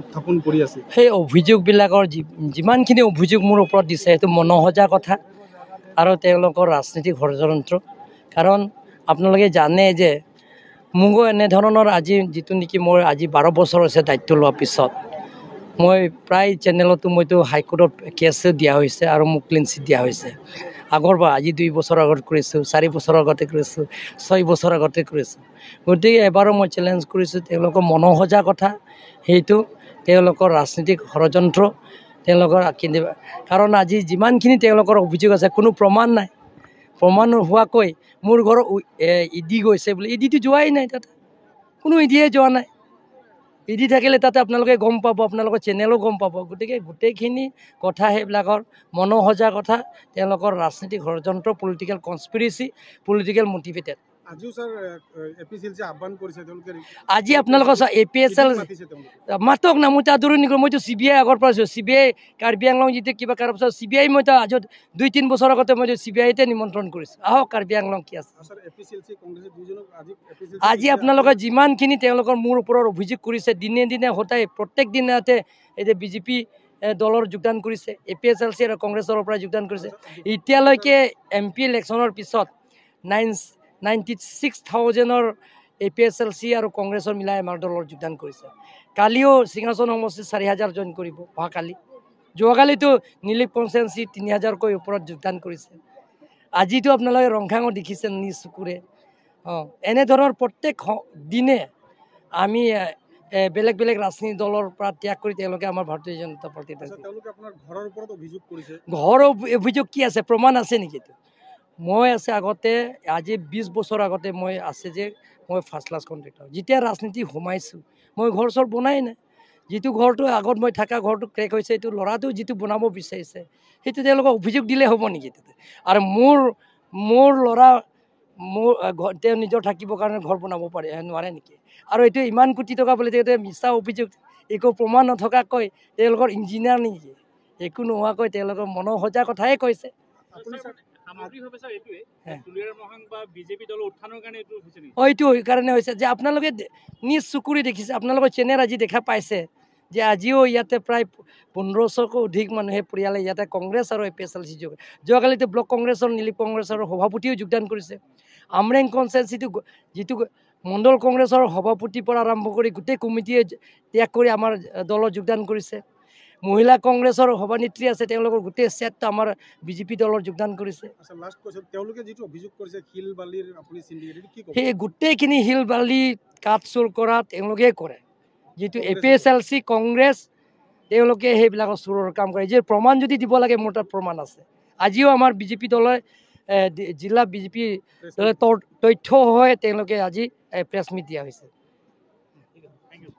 উত্থাপন কৰি আছে। সেই অভিযোগবিলাকৰ যিমানখিনি অভিযোগ মোৰ ওপৰত দিছে, সেইটো মনোসজা কথা আৰু তেওঁলোকৰ ৰাজনীতিক ষড়যন্ত্ৰ। কাৰণ আপোনালোকে জানে যে মোকো এনেধৰণৰ আজি যিটো নেকি মোৰ আজি 12 বছৰ হৈছে দায়িত্ব লোৱাৰ পিছত, মই প্ৰায় চেনেলতো মইতো হাইকোৰ্টত কেছো দিয়া হৈছে আৰু মোক ক্লিন চিট দিয়া হৈছে। আগৰ পৰা আজি 2 বছৰ আগত কৰিছোঁ, 4 বছৰ আগতে কৰিছোঁ, 6 বছৰ আগতে কৰিছোঁ। গতিকে এবাৰো মই চেলেঞ্জ কৰিছোঁ, তেওঁলোকৰ মনোসজা কথা, সেইটো তেওঁলোকৰ ৰাজনীতিক ষড়যন্ত্ৰ তেওঁলোকৰ। কিন্তু কাৰণ আজি যিমানখিনি তেওঁলোকৰ অভিযোগ আছে, কোনো প্ৰমাণ নাই। প্ৰমাণ নোহোৱাকৈ মোৰ ঘৰত ইডি গৈছে বুলি, ইডিটো যোৱাই নাই, তাতে কোনো ইডিয়ে যোৱা নাই। ইডি থাকিলে তাতে আপোনালোকে গম পাব, আপোনালোকৰ চেনেলো গম পাব। গতিকে গোটেইখিনি কথা সেইবিলাকৰ মনোসজা কথা, তেওঁলোকৰ ৰাজনীতিক ষড়যন্ত্ৰ, পলিটিকেল কনস্পিৰেচি, পলিটিকেল মটিভেটেড। আজিও sir A P C L C আহ্বান কৰিছে তেওঁলোকে। আজি আপোনালোকৰ এ পি এছ এল মাতিছে তেওঁলোকে। মাতক না, মইতো আদৰণি নকৰোঁ। মইতো চি বি আই আগৰ পৰা আছোঁ। চি বি আই কাৰ্বি আংলং যেতিয়া কিবা কৰাৰ পিছত চি বি আই, মইতো আজি 2-3 বছৰ আগতে মইতো চি বি আইতে নিমন্ত্ৰণ কৰিছোঁ, আহক কাৰ্বি আংলং কি আছে। Sir, A P C L C কংগ্ৰেছে দুজনক আজি এ পি চি এল আজি আপোনালোকে যিমানখিনি তেওঁলোকৰ মোৰ ওপৰত অভিযোগ কৰিছে, দিনে দিনে সদায় প্ৰত্যেক দিনতে এতিয়া বিজেপি দলৰ যোগদান কৰিছে, এ পি এছ এল C আৰু কংগ্ৰেছ দলৰ পৰা যোগদান কৰিছে। এতিয়ালৈকে এম পি ইলেকশ্যনৰ পিছত 96,000ৰ A P S L C আৰু কংগ্ৰেছৰ মিলাই আমাৰ দলৰ যোগদান কৰিছে। কালিও সিংহাসন সমষ্টিত 4000 জইন কৰিব অহাকালি। যোৱাকালিতো নীলিপ কনষ্টেঞ্চি 3000কৈ ওপৰত যোগদান কৰিছে। আজিতো আপোনালোকে ৰংখাঙত দেখিছে নিজ চকুৰে। এনেধৰণৰ প্ৰত্যেক দিনে আমি বেলেগ বেলেগ ৰাজনীতি দলৰ পৰা ত্যাগ কৰি তেওঁলোকে আমাৰ ভাৰতীয় জনতা পাৰ্টীত আচ্ছা, তেওঁলোকে আপোনাৰ ঘৰৰ ওপৰত অভিযোগ কৰিছে। ঘৰৰ অভিযোগ কি আছে? প্ৰমাণ আছে নেকি এইটো? মই আছে আগতে, আজি 20 বছৰ আগতে মই আছে যে মই ফাৰ্ষ্ট ক্লাছ কণ্ট্ৰেক্টৰ। যেতিয়া ৰাজনীতি সোমাইছোঁ, মই ঘৰ চৰ বনাই নাই। যিটো ঘৰটো আগত মই থকা ঘৰটো ক্ৰেক হৈছে, এইটো ল'ৰাটো যিটো বনাব বিচাৰিছে, সেইটো তেওঁলোকক অভিযোগ দিলে হ'ব নেকি তাতে? আৰু মোৰ ল'ৰা মোৰ তেওঁ নিজৰ থাকিবৰ কাৰণে ঘৰ বনাব পাৰে নোৱাৰে নেকি? আৰু এইটো ইমান কোটি টকা বুলি তেওঁলোকে মিছা অভিযোগ, একো প্ৰমাণ নথকাকৈ, তেওঁলোকৰ ইঞ্জিনিয়াৰ নেকি? একো নোহোৱাকৈ তেওঁলোকৰ মনোসজা কথাই কৈছে। আপুনি ছাৰ সামগ্ৰিকভাৱে ছাৰ এইটোৱে হে। তুলিৰাম ৰংহাং বা বিজেপি দলৰ উত্থানৰ কাৰণে এইটো হৈছে নেকি? এইটো সেইকাৰণে হৈছে যে আপোনালোকে নিজ চকুৰে দেখিছে, আপোনালোকৰ চেনেল আজি দেখা পাইছে যে আজিও ইয়াতে প্ৰায় 1500কৈ অধিক মানুহে পৰিয়ালে ইয়াতে কংগ্ৰেছ আৰু এ পি এছ এল C যোগ। যোৱাকালিতো ব্লক কংগ্ৰেছৰ নীলিপ কংগ্ৰেছৰ সভাপতিও যোগদান কৰিছে। আমৰেং কনষ্টেঞ্চিটো যিটো মণ্ডল কংগ্ৰেছৰ সভাপতিৰ পৰা আৰম্ভ কৰি গোটেই কমিটিয়ে ত্যাগ কৰি আমাৰ দলত যোগদান কৰিছে। মহিলা কংগ্ৰেছৰ সভানেত্ৰী আছে, তেওঁলোকৰ গোটেই ছেটটো আমাৰ বিজেপি দলত যোগদান কৰিছে। আচ্ছা, লাষ্ট কুৱেশ্যন, তেওঁলোকে যিটো অভিযোগ কৰিছে শিল বালিৰ আপুনি চিণ্ডিকেট, এইটো কি ক'ব? সেই গোটেইখিনি শিল বালি কাঠ চুৰ কৰা তেওঁলোকে কৰে। যিটো এ P S L C Congress, তেওঁলোকে সেইবিলাকৰ চোৰৰ কাম কৰে। যে প্ৰমাণ যদি দিব লাগে, মোৰ তাত প্ৰমাণ আছে। আজিও আমাৰ বিজেপি দলে জিলা বিজেপি দলে তথ্য হৈ তেওঁলোকে আজি প্ৰেছ মিট দিয়া হৈছে। Thank U.